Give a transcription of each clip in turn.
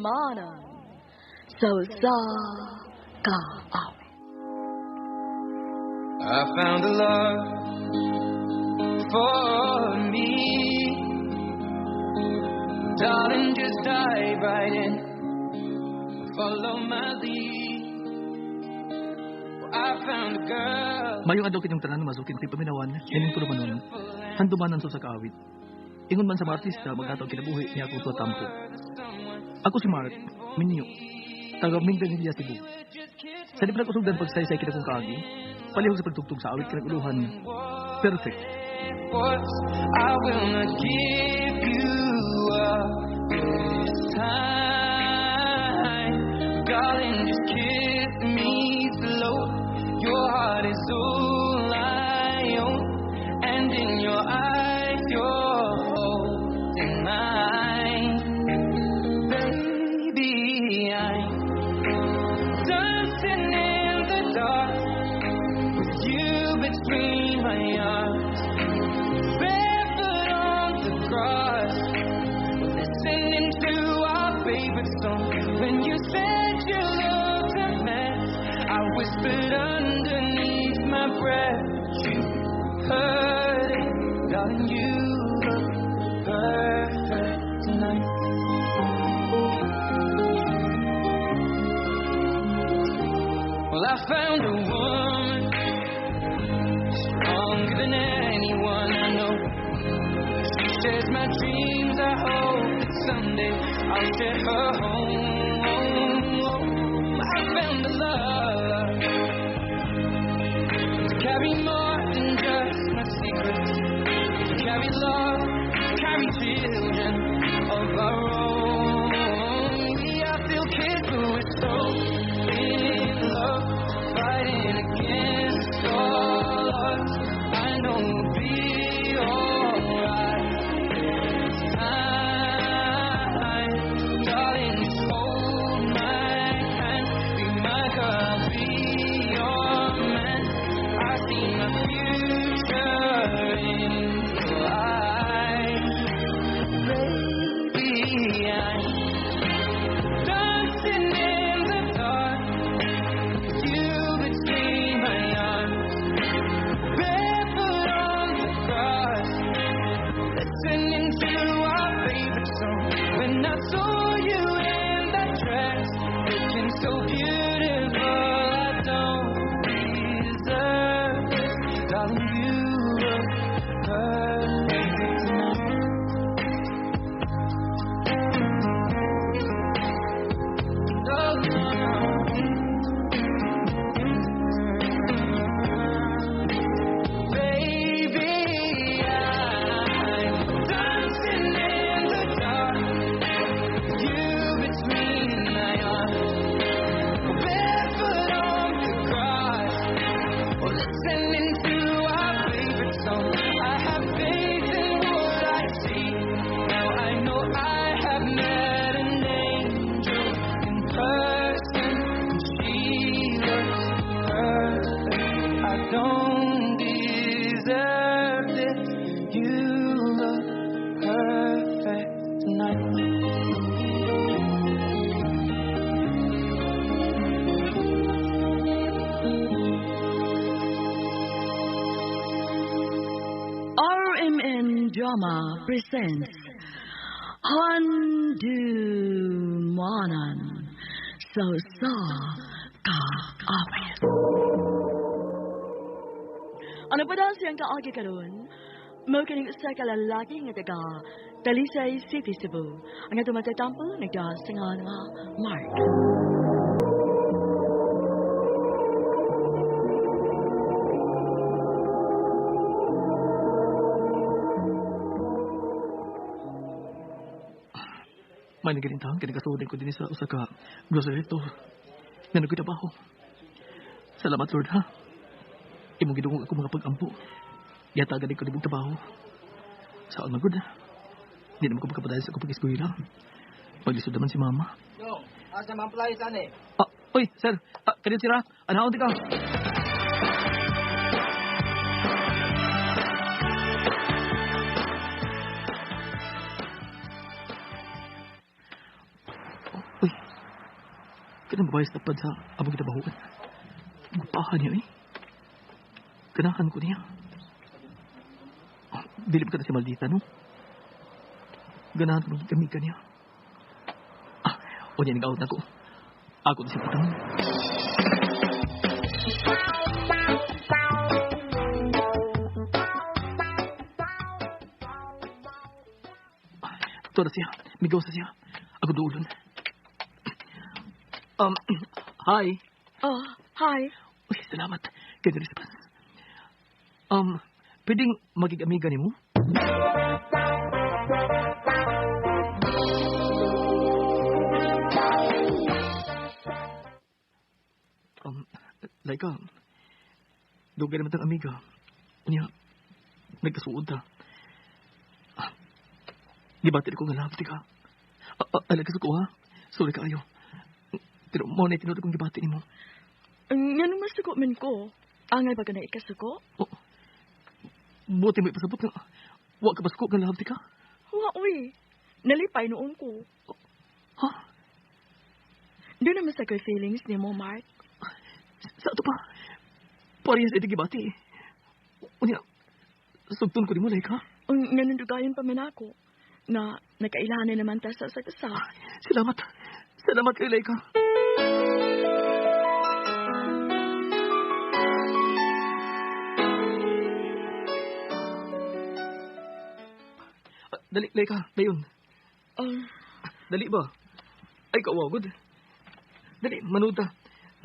Handumanan sa usa ka awit. I found a love for me. Darling, just dive right in. Follow my lead. Well, I found a girl. Mayong adlaw kinyong tanan masukin kay paminawan, hining tulumanon, handumanan sa kaawit. Ingon man sa mga artista, maghatag kinabuhi niya akong tuwatampo. Ako si Mark, Minyo, taga Minglanilla, Cebu. Sa di pa nagkusugdan pagsaysay kita kong kaagi, palihog sa pagtugtog sa awit kinaguluhan, perfect. I will not give you up this time. Darling, just kiss me slow. Your heart is all I own, and in your eyes, you're holding mine. Baby, I'm dancing in the dark with you between my arms. Barefoot on the grass, listening to our favorite song. When you said you looked a mess, I whispered underneath my breath. You heard it, darling. You look perfect tonight. Well, I found a woman stronger than anyone I know. She shares my dreams. I hope that someday I'll share her home. I found a love to carry more than just my secrets, to carry love, carry children of our own. We are still kids, but we're so in love, fighting against all odds. I know we'll be alright this time. Darling, just hold my hand. Be my girl, be your man. I see my future in your eyes. Baby, I'm dancing in the dark with you between my arms. Barefoot on the grass, listening to our favorite song. When I saw you in that dress, looking so beautiful, I don't deserve this. Darling, you look perfect tonight. No, no, no. Baby, I'm dancing in the dark with you between my arms. Barefoot on the grass, listening to our favorite song. I have faith in what I see. Now I know I have met an angel in person, and she looks perfect. I don't deserve this. You look perfect tonight. RMN Drama presents Handumanan sa usa ka awit. Ano pa daw siyang kaagi karon? Mao kining usa ka lalaki nga taga Talisay City, Cebu. Ang atong matatampo nagdaas sa ngalan nga Mark. May nagalintahan kini kasuod ko din sa usa ka grocery store. Nga nagtrabaho. Salamat Lord ha. Imong gidungog ako mga pag-ampo. Yatagan ko nibong trabaho. Saan magud? Di naman ko magkapadayon sa akong pag-eskwela. Paglisod naman si mama. Yo, asa man fly sani? Ah, oy, sir. Ah, kanina sira. Anaon di ka? Kanang babae sa tapad sa among gitabahuan. Gupahan niya eh. Ganahan ko niya. Oh, dili ba ka na si Maldita, no? Ganahan ko maging amiga niya. Ah, o niya, nag-out na ko. Ako na siya patang. Ito na siya. Migaw sa siya. Ako duulon. Hi. Oh, hi. Uy, salamat. Kay response. Pwedeng maging amiga nimo? Laika, dugay naman tang amiga. Unya, nagkasuod ta. Ah, di ba ko nga love ka? Alay ka ko ha? Sorry kaayo. Pero mo na tinuod kong gibati nimo. Nga nung masuko man ko, angay ba ka na ikasuko? Oh, buti mo ipasabot nga. Wa ka basuko nga love ka? Wa, uy. Nalipay noon ko. Ha? Doon naman sa ko'y feelings ni mo, Mark. Sa ato pa? Parehas iti gibati. Unya, sugton ko nimo, Laika. Nga nung dugayon pa man ako, na nakailahan na naman ta sa sa. Salamat. Salamat kay Laika. Dali, Laika. Dayon. Dali ba? Ay, kawagod. Dali, manood ta.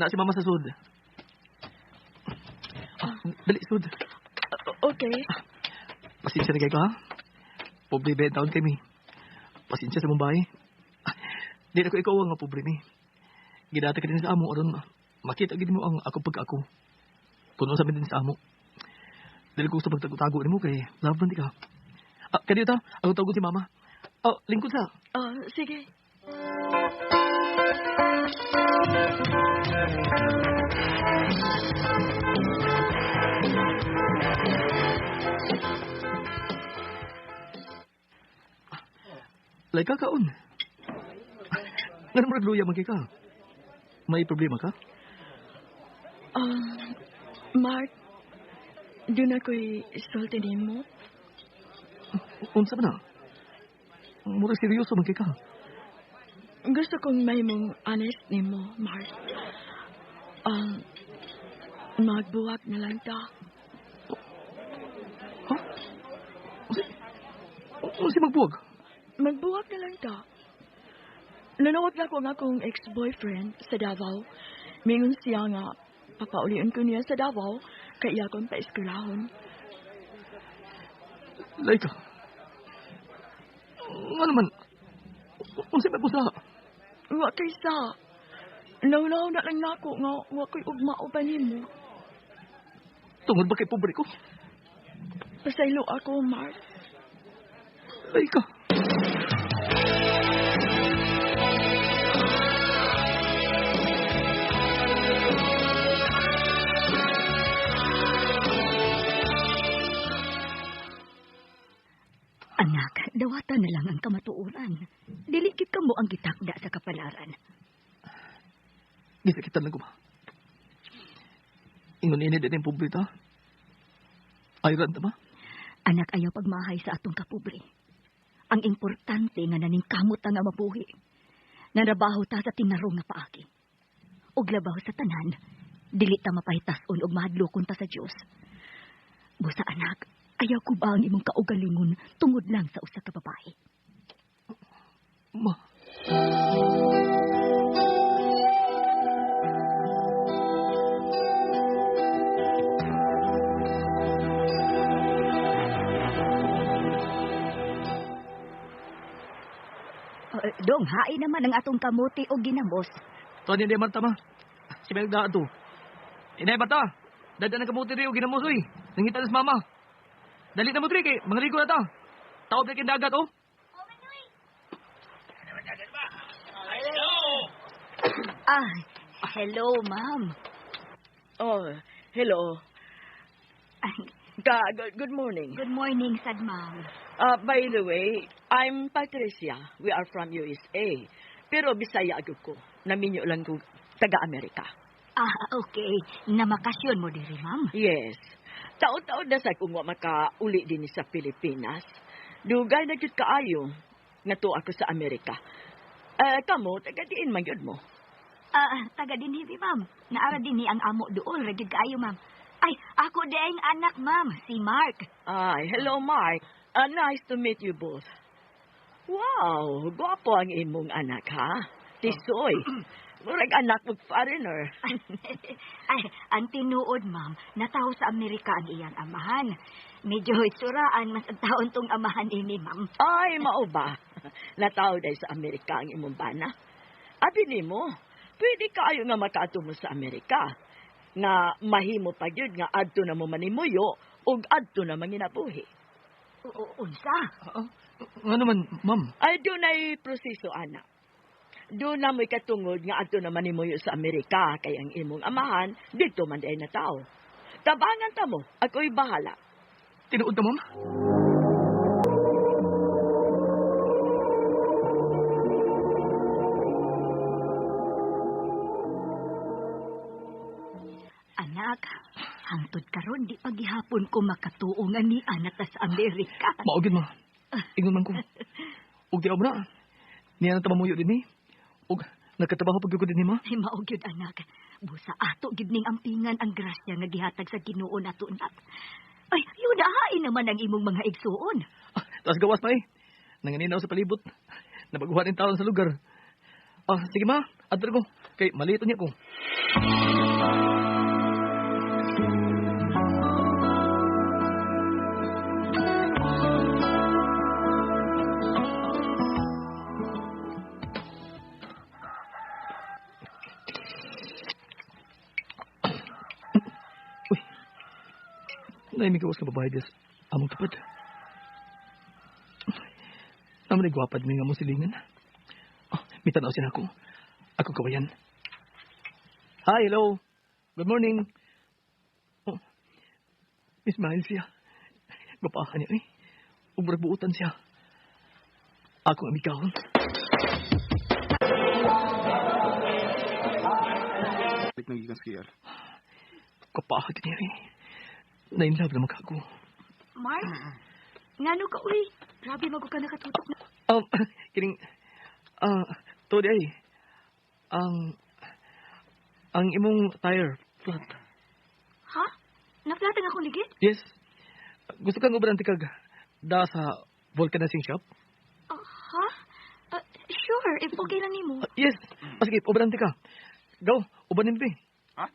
Na si Mama sa sud. Dali, sud. Okay. Pasensya na kayo ka, ha? Pobre ba taon kami. Pasensya sa Mumbai. Di na ko ikaw ang pobre mi. Gidata ka din sa amo aron makita gid mo ang akong pagka-ako. Kuno sa din sa amo. Dili ko sa pagtago-tago nimo kay love man di ka. Ah, kadiyo ta, ako tawgon si Mama. Oh, lingkod sa. Sige. Laika kaon. Nga naman nagluya man kay ka. May problema ka? Mark, doon ako'y isulti nimo. Unsa ba na? Mura seryoso man kay ka. Gusto kong may mong honest nimo, Mark. Magbuwag na lang ta. Ha? Unsa magbuwag? Magbuwag na lang ta. Nanawag na ko ang akong ex-boyfriend sa Davao. Mingon siya nga, papaulian ko niya sa Davao, kay iya akong paeskwelahon. Laika. Nga naman, unsa ba ko sa? Wa kay sa. Nawnaw na lang nako nga wa ko'y ugma uban nimo. Tungod ba kay pobre ko? Pasaylo ako, Mark. Laika. Anak, dawata na lang ang kamatuoran. Dili gid kamo ang gitakda sa kapalaran. Gisakitan lang ko ba? Ingon ini din ang pobre ta. Ayran ta ba? Anak, ayaw pagmahay sa atong kapobre. Ang importante nga naningkamot ta nga mabuhi. Narabaho ta sa tinarong nga paagi. Ug labaw sa tanan, dili ta mapahitas-on og mahadlokon ta sa Dios. Busa anak, ayaw ko ba ang imong kaugalingon tungod lang sa usa ka babae? Ma. Dong, hain naman ang atong kamuti o ginamos. Tuan hindi Marta ma. Si Melda ato. Inay Marta, dada ng kamuti rin o ginamos oy. Nangita na si mama. Dali na mo diri kay mga ligo na ta. Taob na kayong dagat oh. Ah, hello, ma'am. Oh, hello. Good morning. Good morning, sad ma'am. By the way, I'm Patricia. We are from USA. Pero Bisaya agad ko. Naminyo lang ko taga-Amerika. Ah, okay. Namakasyon mo diri, ma'am. Yes. Taon-taon na sa kung wa makauli din sa Pilipinas. Dugay na gyud kaayo nga to ako sa Amerika. Kamo, taga diin man gyud mo. Ah, taga dinhi, ma'am. Naara dinhi ang amo dool, ra gyud kaayo, ma'am. Ay, ako di ang anak, ma'am, si Mark. Ay, hello Mark. Nice to meet you both. Wow, gwapo ang imong anak, ha? Tisoy. Murag anak og foreigner. Ay, ang tinuod, ma'am, natawo sa Amerika ang iyang amahan. Medyo itsuraan mas ang taon tong amahan ini, ma'am. Ay, mao ba? Natawo dahil sa Amerika ang imong bana. Abi nimo, pwede kaayo nga makaadto mo sa Amerika. Nga mahimo pa gyud nga adto na mo manimuyo ug adto na manginabuhi. Unsa? Nga naman, ma'am. Ay, dunay proseso, anak. Doon na mo'y katungod nga adto na manimuyo sa Amerika kay ang imong amahan dito man day na tao. Tabangan ta mo, ako'y bahala. Tinuod ta, ma'am? Anak, hangtod karon di paghihapon ko makatuo nga ni anak ta sa Amerika. Mao gyud, ma. Ingon man ko. Ug di na. Niya na ta mamuyo dinhi. Ug nagkatrabaho pag ko dinhi, ma. Ay, mao gyud, anak. Busa ato gyud ning ampingan ang grasya nga gihatag sa Ginoo nato, anak. Ay, yun hain naman ang imong mga igsuon. Ah, taas gawas pa eh. Nanganinaw sa palibot. Nabaguhan ang taon sa lugar. Ah, sige ma, adto ko. Kay malito niya ko. Uy. Naimigawas ka babae des. Among tapad. Naman ay gwapad may nga mo silingan. Oh, mitanaw siya ako. Ako kawayan. Hi, hello. Good morning. Oh, Miss Miles siya. Gwapahan niya eh. Ubrag buutan siya. Ako ang amigahon. Balik ng gikan sa KL. Gwapahan niya eh. Na-inlove naman ka ako. Mark, ngano ka, uy? Grabe mago ka nakatutok na. Kining, to di ay. Ang imong tire, flat. Ha? Na-flat ang akong ligid? Yes. Gusto kang uban tikag da sa vulcanizing shop? Ha? Sure, if okay lang nimo. Yes. Sige, uban ka. Go, ubanin be. Ha?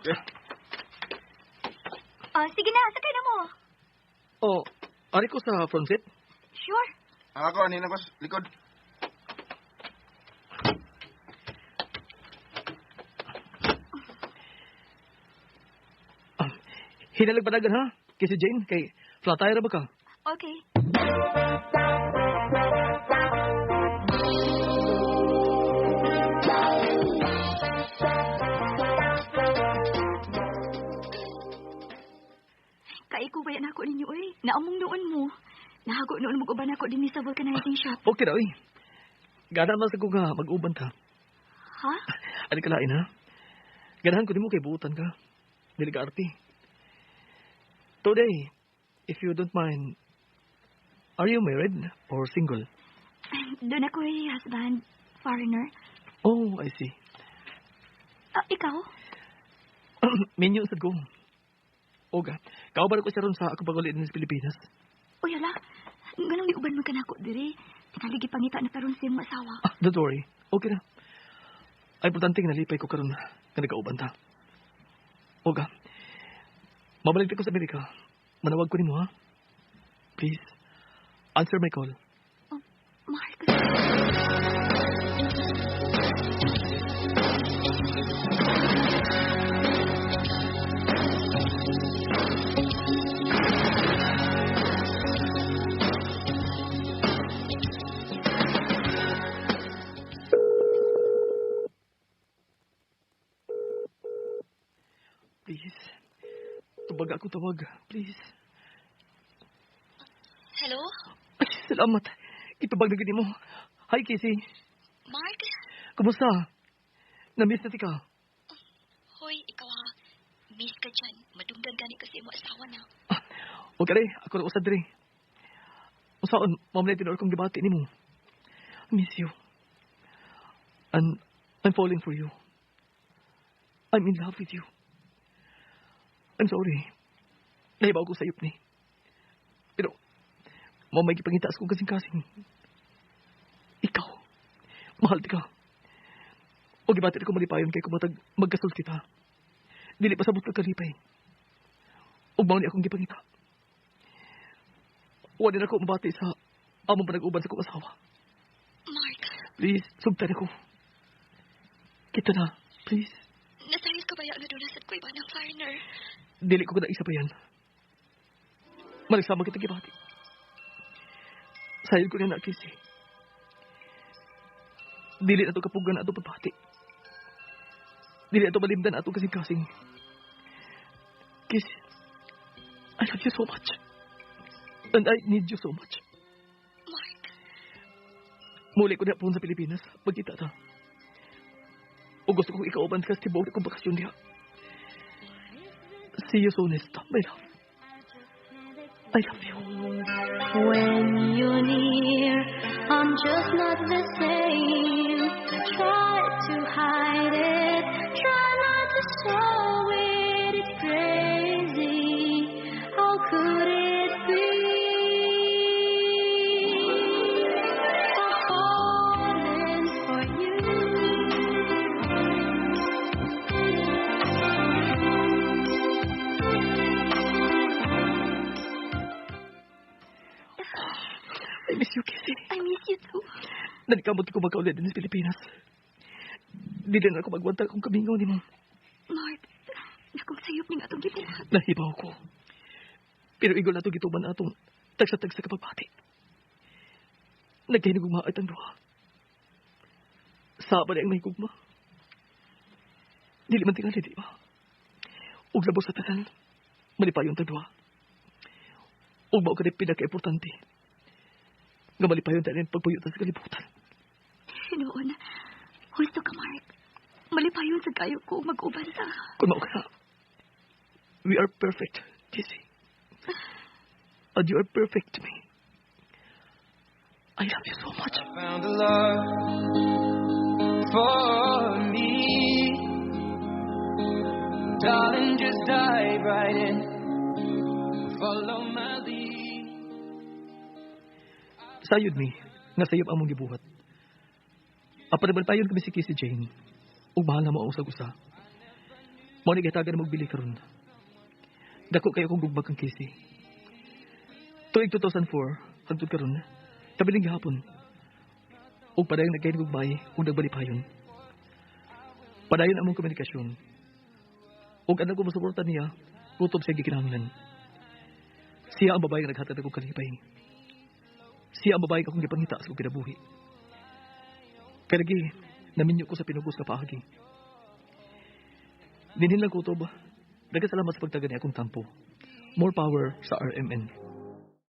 Okay. Sige na, sakay na mo. Oh, ari ko sa front seat. Sure. Ako, anina ko sa likod. Hinalag padagan ha? Kasi Jane, kay flat tire ba ka? Okay. Kaikubayan ako ninyo, oy. Naamong noon mo. Nahago noon mag-uban ako din sa vulcanizing shop. Okay na, oy. Gana man sa ko nga mag-uban ta. Ha? Ano ka lain, ha? Ganahan ko din mo kay buutan ka. Dili ka arte. Today, if you don't mind, are you married or single? Doon ako, eh, husband. Foreigner. Oh, I see. Ikaw? Minyo sad ko. Oga, kauban ko siya ron sa akong pag-uli din sa Pilipinas. Uy, ala. Ganong giuban man ka nako diri. Tingali gipangita na karon sa imong asawa. Ah, don't worry. Okay na. Ay, importante nga nalipay ko karon nga nagkauban ta. Oga, mabalik ko sa Amerika. Manawag ko nimo, ha? Please, answer my call. Oh, Mark. Please. Tubag ako tawag, please. Hello? Ay, salamat. Gitubag na gid mo. Hi, Casey. Mark? Kumusta? Na-miss na ti ka. Hoy, ikaw ha. Miss ka dyan. Madunggan gani kasi mo asawa na. Ah, okay rin. Ako na usad rin. Usaon, mao man tinuod kong gibati nimo. I miss you. And I'm falling for you. I'm in love with you. I'm sorry. Nahibaw ko sayop ni. Pero, mao may gipangita sa kong kasing-kasing. Ikaw, mahal ti ka. O gibati ko malipayon kay kumatag magkasulti ta. Dili pa sabot ka kalipay. Ug mao ni akong gipangita. Wa din ako mabati sa among panag-uban sa kong asawa. Mark, Please, sugtan ako. Kita na, please. Nasayod ka ba nga duna sad ko'y banang foreigner? Dili ko na isa pa yan. Maligsama kita gibati. Sayod ko na na, Casey. Dili na to kapugan na ato pagbati. Dili na to malimdan ato kasing-kasing. Casey, I love you so much. And I need you so much. Mark, Muli ko na po sa Pilipinas. Magkita ta. O gusto kong ikauban ka sa tibuok kong bakasyon diha. See you soon, Nesta, my love. I love you. When you're near, I'm just not the same. Try to hide it, try not to show it. It's crazy. How could it be? I'm falling for you. I miss you, Casey. I miss you too. Nagkamot ko magkaulit din sa Pilipinas. Di din ako magwanta kung kamingaw ni mo. Mark, nakong sayop ning atong gibuhat. Nahibaw ko. Pero igol nato gituman atong tagsa-tagsa kapagbati. Nagkahinugma at ang duha. Saba na ang may gugma. Dili man tingali, di ba? Ug labaw sa tanan, malipayon ta duha. Ug mao kani pinaka-importante. Nga malipayon ta rin pagpuyo ta sa kalibutan. Hinuon, husto ka, Mark. Malipayon sa kayo ko mag-uban ta. Kung mao ka na, we are perfect, Casey. And you are perfect to me. I love you so much. I found a love for me. Darling, just dive right in. Follow my lead. Sayod mi, nga sayop among gibuhat. Apan naman kami si Casey Jane. Ug mahal na mo ang usag-usa. Mao ni gihatagan na magbili karon. Dako kayo kong gugma kang Casey. Tuig 2004, hangtod karon, kabiling gihapon. Ug padayong nagkahinugmay ug nagbalipayon. Padayon among komunikasyon. Ug andam ko mosuporta niya, kutob sa gikinahanglan. Siya ang babae nga naghatag akong kalipay. Siya ang babae akong gipangita sa akong kinabuhi. Kaya lagi, naminyo ko sa pinugos nga paagi. Dinhin lang kutob, daghang salamat sa pagtaga ni akong tampo. More power sa RMN.